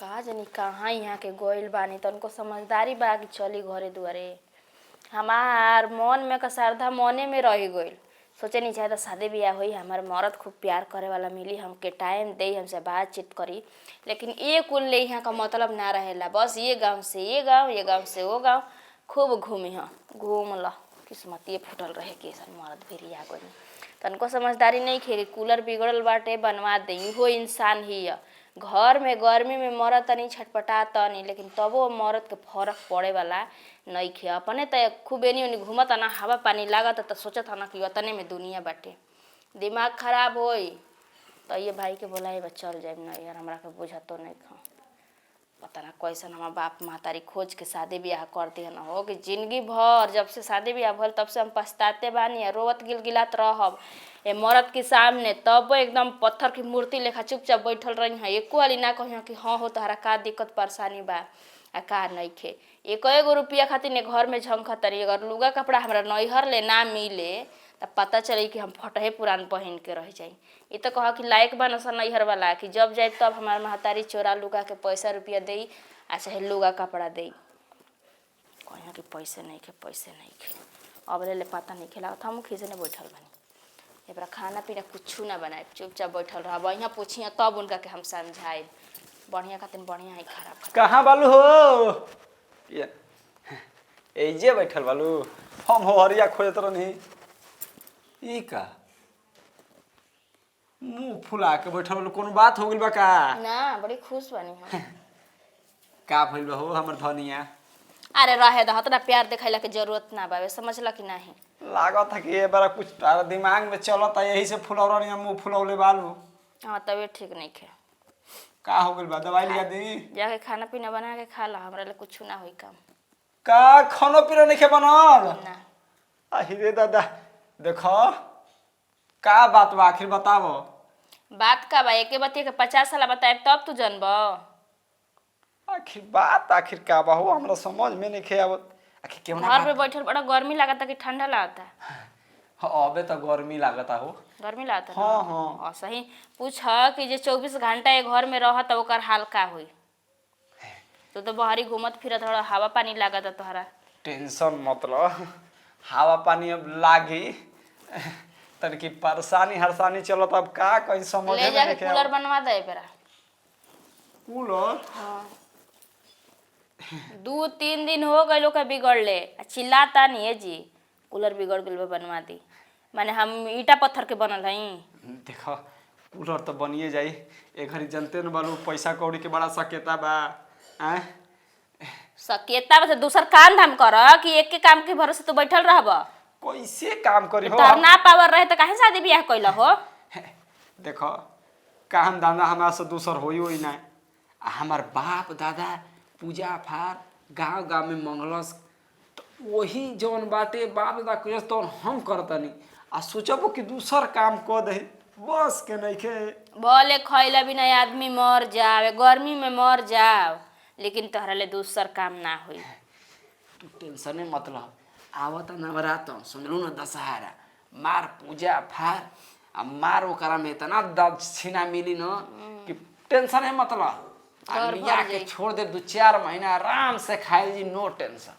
का जानी कहाँ यहाँ के गइल बानी, तनको समझदारी बा कि चली घरे दुआरे। हमार मन में का श्रद्धा मने में रह गइल। सोचे नहीं चाहे तो शादी बियाह होई, हमार मर्द खूब प्यार करे वाला मिली, हमके टाइम दे, हमसे बातचीत करी। लेकिन ये कुल ले यहाँ का मतलब ना रहेला। बस ये गांव से ये गांव, ये गांव से वो गांव खूब घूमी। हाँ, घूम ल, किस्मतिए फूटल रहे कि ऐसन मर्द भी आ गइल। तनको समझदारी नहीं खे, कूलर बिगड़ल बाटे बनवा दे। इहो इंसान ही है। घर में गर्मी में मरत तनी, छटपटा तनी, लेकिन तबो मरद के फरक पड़े वाला नइखे। अपने त खूब एनी ओनी घूमत ना, हवा पानी लागत त सोचत ना कि अतने में दुनिया बाटे। दिमाग खराब होई त ये भाई के बोलाए बा, चल जाइब ना यार, हमरा के बुझतो नहीं खा। पता ना कैसन हमार बाप महतारी खोज के शादी बियाह कर दिहन हो कि जिंदगी भर जब से शादी बियाह भइल तब से हम पछताते बानी आ रोवत गिलगिलात रहब ए मरद के सामने। तब एकदम पत्थर की मूर्ति लेखा चुपचाप बैठल रही हैं, एको हाली ना कही कि हाँ हो, तोहरा का दिक्कत परेशानी बा आ का नइखे। एक एगो रुपया खातिर ने घर में झंखतरी। अगर लुगा कपड़ा हमरा नैहर ले ना मिले त पता चली कि हम फटहे पुरान पहिन के रह जाई। ई त कह कि लायक बा न नैहर वाला कि जब जाए तब हमार महतारी चोरा लुगा के पैसा रुपया देई आ चाहे लुगा कपड़ा देई। कहिया कि पैसे नहीं खे, पैसे नहीं खे। अब ले ले पता नहीं खेला। हम खींचने बैठल बानी, एबरा खाना पीना कुछ ना बनाए, चुपचाप बैठल रह। बढ़िया पूछिया तब उनका के हम समझाए। बढ़िया खातिर बढ़िया है, खराब खातिर कहाँ बालू हो? एजे बैठल बालू। हम हो हरिया खोजत रहनी। ई का मुंह फुला के बैठल बालू? कोनो बात हो गइल बा का? ना, बड़ी खुश बानी हम। का भइल बा हो हमर धनिया? अरे रहे दह, उतना प्यार देखाइला के जरूरत ना बावे, समझला कि नाही? लागत है कि ये बारा कुछ तारा दिमाग में चलत है, यही से फुलौरनी मुंह फुलौले बालू। हाँ, तबीयत ठीक नहीं खे। का हो गइल बा? दवाई लिया दी? जाके खाना पीना बना के खा ला, हमरा ले कुछ ना होई काम। का खानो पीना नहीं बनल? ना। अहि रे दादा, देखो का बात बा, आखिर बतावो। बात का बा? एके बतिया के 50 साल बताए तब तू जनब? आखिर बात आखिर का बा हो, हमरा समझ में नहीं आवत आखिर केवना घर बात। पे बैठल बड़ा गर्मी लागता कि ठंडा लागता? हाँ, अबे तो गर्मी लागता हो। गर्मी लागता ना? हाँ हाँ। और सही पूछ कि जे 24 घंटा ये घर में रहत ओकर हाल का होई। तू तो बाहरी घूमत फिरत रह, हवा पानी लागत तोहरा। टेंशन मतलब हवा पानी अब लागी, तनकी परेशानी हरसानी चलत, अब का कहीं समझ ले में जाके नहीं कूलर आवत। बनवा दे बेरा। कूलर? हाँ, 2-3 दिन हो गए लोग बिगड़ ले आ चिल्लाता नहीं है जी, कूलर बिगड़ गइल बा, बनवा दी। माने हम ईटा पत्थर के बनल हई? देखो, कूलर तो बनिए जाई। ए घड़ी जनते न बालू, पैसा कौड़ी के बड़ा सकेता बा आय। सकेता बस दूसर काम धाम कर कि एक के काम के भरोसे तू बैठल रहब? कैसे काम करी हो? तोहर ना पावर रहे तो काहे शादी बियाह कैल हो? देखो, काम धंधा हमारा से दूसर होई होई ना। आ हमार बाप दादा पूजा फार गांव गांव में मंगलस तो वही जौन बाटे बाप दादा कहियस तौन हम करतनी। आ सोचबो कि दूसर काम क दही, बस के नइखे। भले खैला बिना आदमी मर जावे, गर्मी में मर जाओ, लेकिन तोहरा ले दूसर काम ना होई। तू टेंशने मतलब आवत नवरात सुनलू न, दशहरा, मार पूजा फार आ मार ओकरा में इतना दक्षिणा मिली न कि टेंशन है मतलब आ घर लिया भर के जाई। छोड़ दे, 2-4 महीना आराम से खाइल जी, नो टेंशन।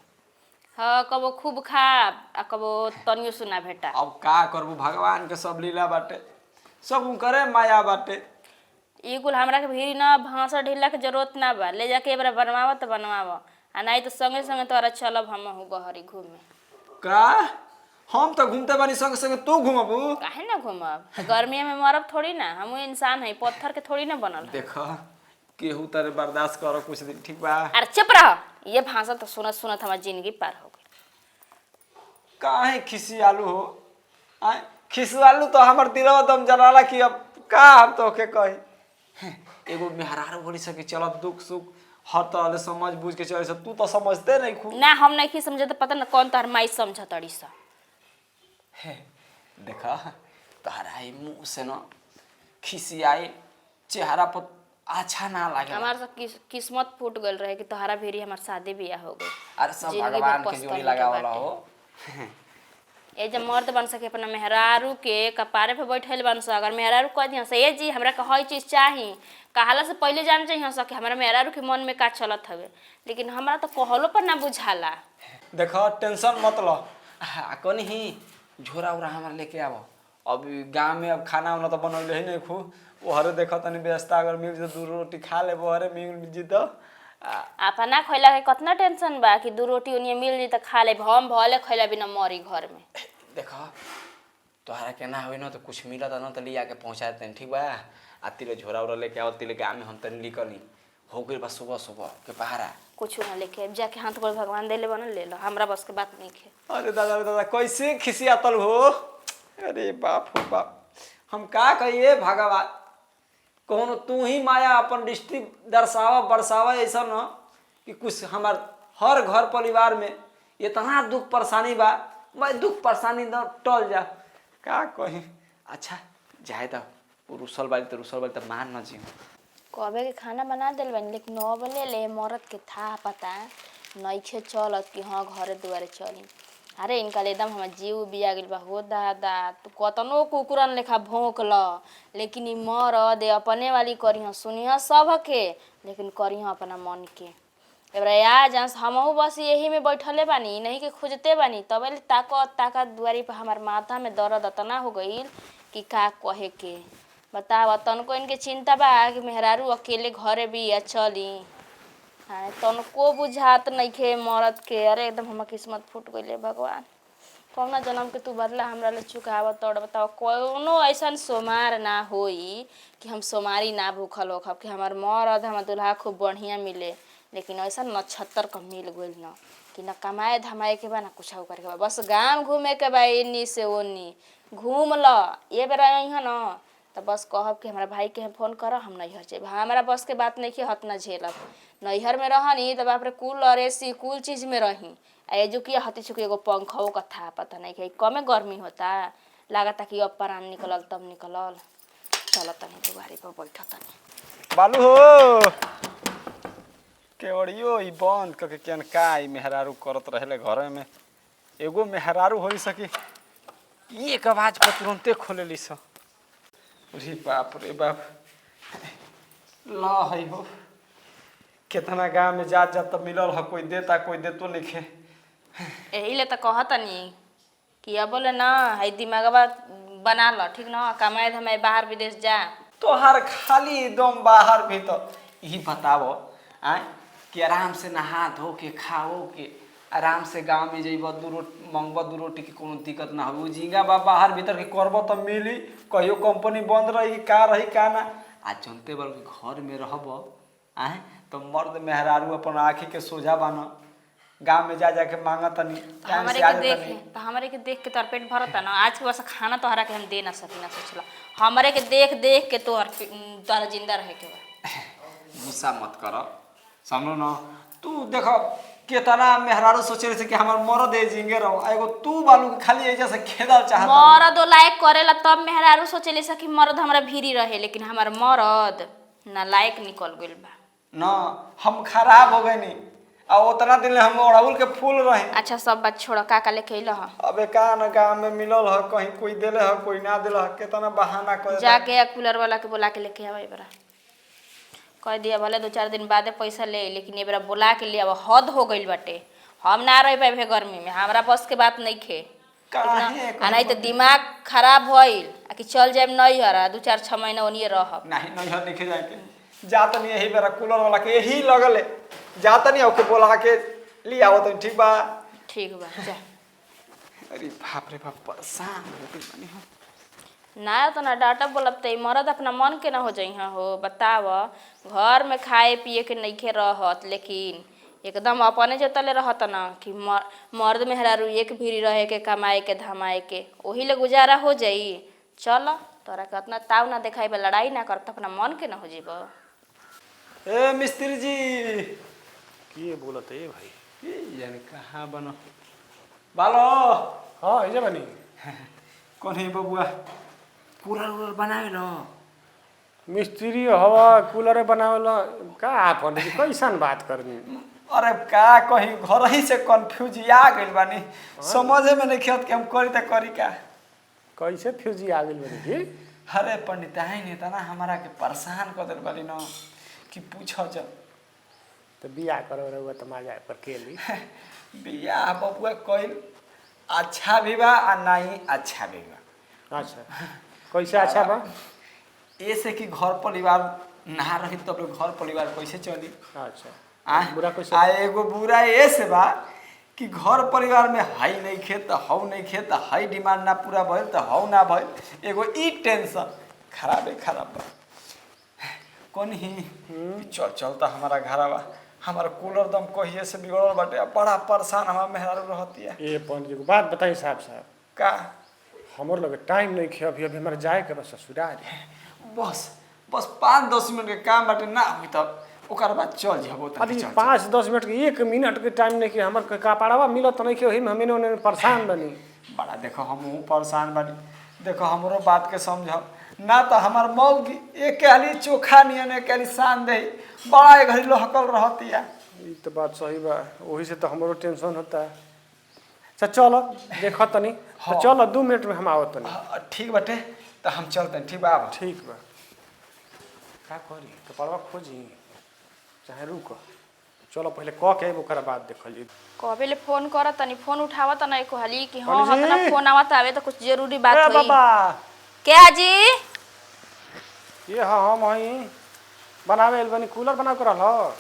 हाँ, कबो खूब खा आ कबो तनियो सुना भेटा। अब का करबू, भगवान के सब लीला बाटे, सब उनकरे माया बाटे। ई कुल हमरा के भीरी ना भांसा ढीला के जरूरत ना बा। ले जाके एबरा बनवाव तो बनवाव आ नहीं तो संगे संगे तोहरा चलब हम हूँ बहरी घूमे। का? हम तो घूमते बानी संगे संगे, तू घूमबू? काहे ना घूमब? गर्मी में मरब थोड़ी ना। हमहू इंसान है, पत्थर के थोड़ी ना बनल है। देख, केहू तारे बर्दाश्त करो कुछ दिन, ठीक बा? अरे चुप रह, ये भाषा तो सुनत सुनत हमार जिंदगी पार हो गई। काहे खिसी आलू हो? आय खिसी आलू तो हमर दिलवा दम जलाला कि अब का हम तो के कही। एगो मेहरारू बोली सके चल दुख सुख हर तरह समझ बूझ के चले, तू तो समझते नहीं खूब। ना, हम नहीं समझे तो पता ना कौन तोहर माई समझ तड़ी सा। देखा, तोहरा ई मुंह से न खिसियाई चेहरा पर अच्छा ना लागे। हमार सब किस्मत फूट गल रहे कि तोहरा भेरी हमार शादी बियाह हो गई। अरे सब जिंदगी भर भगवान के पछताने जोड़ी के लगावला बाटे। हो। ए जब मर्द बन सके अपना मेहरारू के कपारे पे बैठल बन सके, अगर मेहरारू कह दिहँ से ए जी हमरा के हई चीज चाही, कहाला से पहिले जान चाहिए सके हमरा मेहरारू के मन में का चलत हवे, लेकिन हमरा तो कहलो पर ना बुझाला। देखो टेंशन मत लो। आ कनी ही झोरा उरा हमार लेके आवो। अब गाँव में अब खाना उना तो बनौले ही नहीं खूब, ओहरे देखो तनी व्यवस्था अगर मिल जे दू रोटी खा लेबो, अरे मिल जी तो अपना खैला के कतना टेंशन बा कि दू रोटी ओनिए मिल जी त खा लेब, हम भले खैला बिना मरी घर में। देखो तोहरा के ना होई ना तो कुछ मिलत ना तो लिया के पहुंचा देते, ठीक बा। आ तिले झोरा उरा लेके आओ, तिले गाँव में हम तनी निकली हो गइल बा सुबह सुबह के पहाड़ा। कुछ ना लेके आइब, जाके हाथ गोड़ भगवान देले बनल ले लो, हमरा बस के बात नहीं है। अरे दादा रे दादा कैसे खिसियातल हो, अरे बाप हो बाप, हम का कहिए भगवान, कौन तू ही माया अपन दृष्टि दर्शावा बरसावा ऐसा न कि कुछ हमार हर घर परिवार में इतना दुख परेशानी बा, मैं दुख परेशानी न टल जा, का कही। अच्छा जाए तो रुसल बाली तो रुसल बाली तो मान न जी। कबे के खाना बना देल बानी, लेकिन अब ले ले मरद के था पता नइखे चलत कि हाँ घरे दुआरे चली। अरे इनका एकदम हमर जीव बिया गेल बा हो दादा, तू कतनो कुकुरन लेखा भोंक ल, लेकिन ई मरद अपने वाली करिह, सुनिह सबके, लेकिन करिह अपना मन के। एबरा आ जास हमहू बस यही में बैठले बानी, नहीं के खोजते बानी, तबे ले ताकत ताकत दुआरी पर हमार माथा में दर्द अतना हो गईल कि का कहे के। बताव तनको इनके चिंता बा कि मेहरारू अकेले घरे भी आ चली, हाँ तनको बुझात नइखे मरद के। अरे एकदम हमर किस्मत फूट गइले भगवान, कौना जन्म के तू बदला हमरा ले चुकावत तोड़। बताओ कौनो ऐसन सोमार ना होई कि हम सोमारी ना भूखल होखब कि हमार मरद हमार दुल्हा खूब बढ़िया मिले, लेकिन ऐसन नक्षत्र क मिल गइल न कि न कमाए धमाए के बा ना कुछ करे के बा, बस गाँव घूमे के बा, एनी से ओनी घूम ल। ये बेरा अइह न त बस कहब कि हमरा भाई के हम फोन कर, हम नैहर जाइब, हमरा बस के बात नहीं हत ना झेलब। नैहर में रहनी त बाप रे कूलर एसी कुल चीज में रही, आ एजो कि हती चुकी एगो पंखो का था पता नहीं कि कमे गर्मी होता, लागता कि अब प्राण निकलल तब निकलल। चल तनी दुआरी पर बैठ तनी। बालू हो केवड़ियो ई बंद करके केन का ई मेहरारू करत रहेले घर में, एगो मेहरारू होई सकी एक आवाज पर तुरंते खोलेली स। अरे बाप रे बाप, ला है हो कितना गाँव में जात जात त मिलल ह, कोई देता कोई देतो नइखे। यही ले त कहतनी कि अब बोले ना है दिमागवा बना ल ठीक न, कमाए धमाए बाहर विदेश जा। तोहार खाली एकदम बाहर भीतर ई बतावो आय कि आराम से नहा धो के खाओ के आराम से गांव में जइब, दू रोटी मंगब, दू रोटी के कोनो दिक्कत ना हो। झींगा बा बाहर भीतर के करब त मिली, कहियो कंपनी बंद रही का रही का ना। आ जनते बड़ घर में रहब आय तो मर्द मेहरारू अपन आँखी के सोझा बान, गांव में जा जा के मांगत तनी तो टाइम हमारे से आ के देख जातनी। तो हमारे के देख के तोहर पेट भरता ना, आज के बस खाना तोहरा के हम दे ना सकी ना सोचला, हमारे के देख देख के तोहर तोहरा जिंदा रहे के बा। गुस्सा मत कर, समझो ना तू। देखो केतना मेहरारू सोचे रहे कि हमर मरद ए जिंगे रहो, आ एगो तू बालू के खाली एजा से खेदल चाहत। मरद ओ लायक करेला तब मेहरारू सोचेले सकी मरद हमरा भीरी रहे, लेकिन हमार मरद ना लायक निकल गइल बा। ना हम खराब हो गए नी, आ उतना दिन ले हम अड़हुल के फूल रहे। अच्छा सब बात छोड़, का का लेके अइल ह? अबे का न गाँव में मिलल ह, कहीं कोई देले ह कोई ना देले ह, केतना बहाना कर। जाके आ कूलर वाला के बोला के लेके आवा एबरा, कह दिया भले दो चार दिन बादे पैसा ले, लेकिन एबरा बोला के ले आवा, हद हो गइल बाटे, हम ना रह पाइबे गर्मी में, हमरा बस के बात नहीं खे। काहे आ नहीं तो दिमाग खराब भइल आ कि चल जाइब नैहर आ दू चार छः महीना ओनिए रहब। नहीं नैहर निखे जाके जात नहीं, यही बेरा कूलर वाला के यही लगले जात नहीं, ओके बोला के ले आवत हनी, ठीक बा? ठीक बा जा। अरे बाप रे बाप परेशान हो गइल बानी हम। ना तो ना डांटा बोलब त ई मरद अपना मन के ना हो जाइ हो। बताव घर में खाए पिए के नइखे रहत, लेकिन एकदम अपने जोतले रहत ना कि मर्द मेहरारू एक भीरी रहे के कमाए के धमाए के ओही ले गुजारा हो जाई। चल तोरा के उतना ताव ना देखाई बा, लड़ाई ना कर त अपना मन के ना हो जइब। ए मिस्त्री जी के बोलत है भाई? ए जाने कहाँ बनो बालो। हाँ ऐसे बनी। कौन है बबुआ कूलर उलर बनावे लो? मिस्त्री हवा कूलर बनावेला का आपन कैसन बात करनी? अरे का कहीं घर ही से कंफ्यूज आ गइल बानी, समझे में नहीं आवत कि हम करी त करी का। कैसे फ्यूजी आ गेल बनी जी? अरे पंडिताइन इतना हमारा के परेशान कर दिल बानी न कि पूछो जब। तो बियाह करो रहुआ तो मजा पर केली। बियाह बबुआ कइल अच्छा भी बा आ नहीं अच्छा भी बा। अच्छा, कैसे अच्छा बा? ऐसे कि घर परिवार ना रही तब लोग घर परिवार कैसे चली? अच्छा, आ, बुरा कैसे? आ एगो बुरा ऐसे बा कि घर परिवार में हई नहीं खे त हऊ नहीं खे त हई डिमांड ना पूरा भइल त हऊ ना भइल, एगो ई टेंशन खराबे खराब बा। कौन ही कि चल चल त हमारा घरवा हमारा कूलर दम कहिए से बिगड़ल बाटे, अब बड़ा परेशान हमार मेहरारू रहती है। ए पंडित जी को बात बताई साहब साहब। का? हमर लगे टाइम नहीं खे, अभी अभी हमारे जाए के बा ससुराल। बस बस 5-10 मिनट के काम बाटे, ना होई तब ओकर बाद चल जबो तनी। अभी चल चल। 5-10 मिनट के 1 मिनट के टाइम नहीं कि हमर कपड़वा मिलत नहीं कि ओही में हम एने परेशान बनी। बड़ा देखो हमहू परेशान बानी, देखो हमरो बात के समझ ना तो हमार मौगी एक हाली चोखा नियन एक हाली सान दे बड़ा एक घड़ी लहकल रहती है। ई तो बात सही बा, वही से तो हमरो टेंशन होता है। अच्छा चलो देखो तनी तो। हाँ। चलो 2 मिनट में हम आवत तनी। हाँ, ठीक बाटे तो हम चलते हैं, ठीक बा आब। ठीक बा। का करी, कपड़वा खोजी चाहे रुक, चलो पहले कह के आइब, ओकरा बाद देखल जी। कबे ले फोन करत तनी, फोन उठावत नहीं कहली कि हाँ। पंडित जी। हतना फोन आवत आवे तो कुछ जरूरी बात ए होई। बाबा। क्या जी? ये हाँ, हम हई बनावे आइल बनी, कूलर बना के रहल।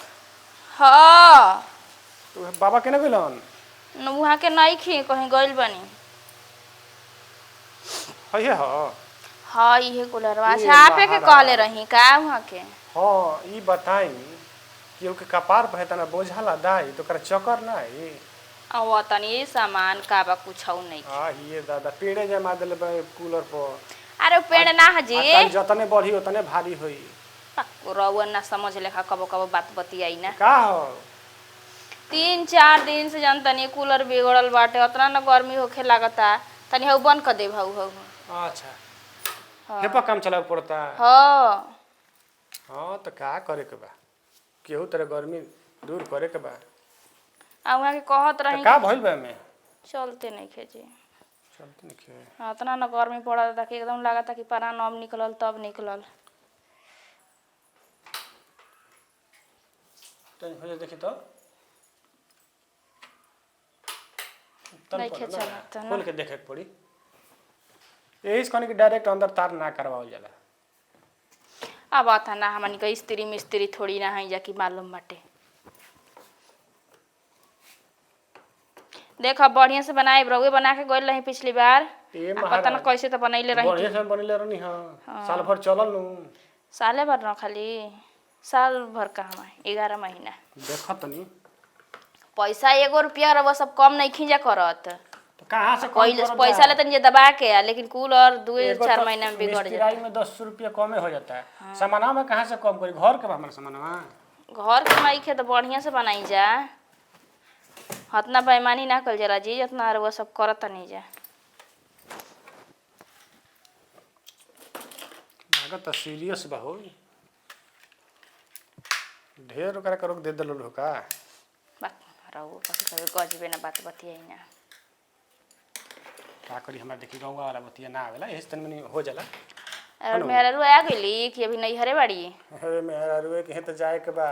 हाँ। तो बाबा केने गेलन? न, वहाँ के नहीं खी, कहीं गइल बनी। है हाँ। हाँ, इहे कूलरवा। ये अच्छा, आपे के महाराज। कहले रही का वहाँ के? हाँ, ई बताई कि ओके कपार पर तना बोझा लदाई तो ओकरा चक्कर ना आई? अब तनी सामान का बा, कुछ नहीं। आ ये दादा, पेड़े जमा देले बा कूलर पर। अरे उ पेड़ ना हजी। आ तन जतने बढ़ी उतने भारी होई। रउआ ना समझ लेखा कबो कबो बात बतियाई ना। का हो? 3-4 दिन से जन तनी कूलर बिगड़ल बाटे, उतना न गर्मी होखे लागता, तनी हऊ बंद कर देब, हऊ हऊ। अच्छा, हेपा काम चलावे पड़ता? हाँ। हाँ, तो का करे के बा, केहू तरह गर्मी दूर करे के बा। आ वहाँ के कहत तो रही। का भइल बा एमे? चलते नहीं खेजी। चलते नइखे? हाँ, उतना न गर्मी पड़त कि एकदम लागता कि परान अब निकलल तब निकलल। तनी हो जाए देखी तो तन नइखे पड़ल ना। चलत ना। खोल के देखे के पड़ी। यही से कहनी कि डायरेक्ट अंदर तार ना करवावल जाला। अब आता ना, हमनी के स्त्री मिस्त्री थोड़ी ना है जा कि मालूम बाटे। देखो, बढ़िया से बनाए, रउए बना के गइल रही पिछली बार। ए आ पता न महाराज। कैसे तो बनैले रही। बढ़िया से बनले रहनी। हाँ, साल भर चलल नु। साले भर न, खाली साल भर कहाँ, 11 महीना। देख तनी। पैसा एगो रुपया रउआ सब कम नहीं खींचा करत। तो कहाँ से कम पहिले करब पैसा जा? ले तनी दबा के आ, लेकिन कूलर दुए एगो चार तो महीना में बिगड़ जाता। मिस्त्री में 10 रुपया कमे हो जाता है, सामानवा में कहाँ से कम करी? घर के बा हमारे सामानवा। घर के माई के तो बढ़िया से बनाई जा, हतना बेईमानी ना कल जरा जी जितना रउआ सब करत नहीं जा। लागत तो सीरियस बा हो, ढेर ओकरा के रोक दे देलो हो का? बात रउआ कभी कभी गजबे ना बात बतियाई ना। का करी, हमरा देखी रउआ वाला बतिया ना आवेला, एही से तनी मनी हो जाला। और मेहरारू आ गइली कि अभी नहीं हरे बाड़ी? अरे मेहरारूए के तो जाए के बा।